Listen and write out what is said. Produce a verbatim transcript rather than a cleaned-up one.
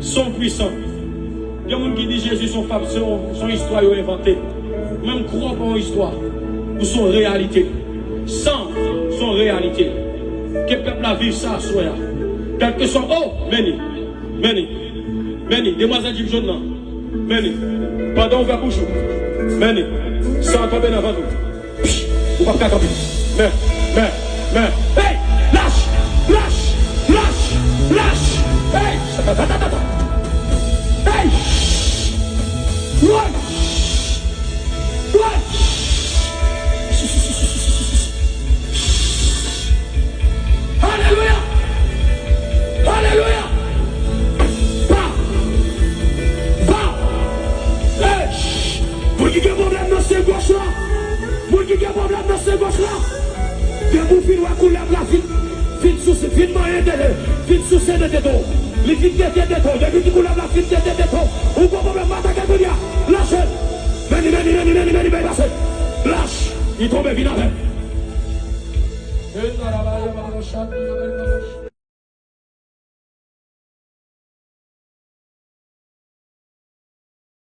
Son pwisan. Gen moun ki di Jezi son fab, se yon, se yon istwa yo envante. Mwen, m kwè pa yon istwa. Ou se yon reyalite. San, se yon reyalite. Ke pèp la viv sa aswè a. Kèlkeswa, oh, men ni. Men ni. Men ni. Demwazèl jip jòn nan. Men ni. Pandan w ouvè bouch ou. Men ni. San an tonbe nan vant ou. Ou p ap ka kanpe. Men, men, men. Hey! Lach! Lach! Lach! Lach! Hey! Hey! Woy! Woy! Alelouya! Alelouya! Pa! Pa! Hey! Moun ki gen pwoblèm nan sen gòch la, moun ki gen pwoblèm nan sen gòch la, depi w fin wè koulèv la fin, fin souse, fin manyen tete, fin souse nan tete w. Li fin tete tete w. Depi ki koulèv la fin tete tete w, ou gon pwoblèm, m atake kounye a. Lache l. Men ni, men ni, men ni, men ni, men ni, men ni pase. Lach. Li tonbe, vin avè m.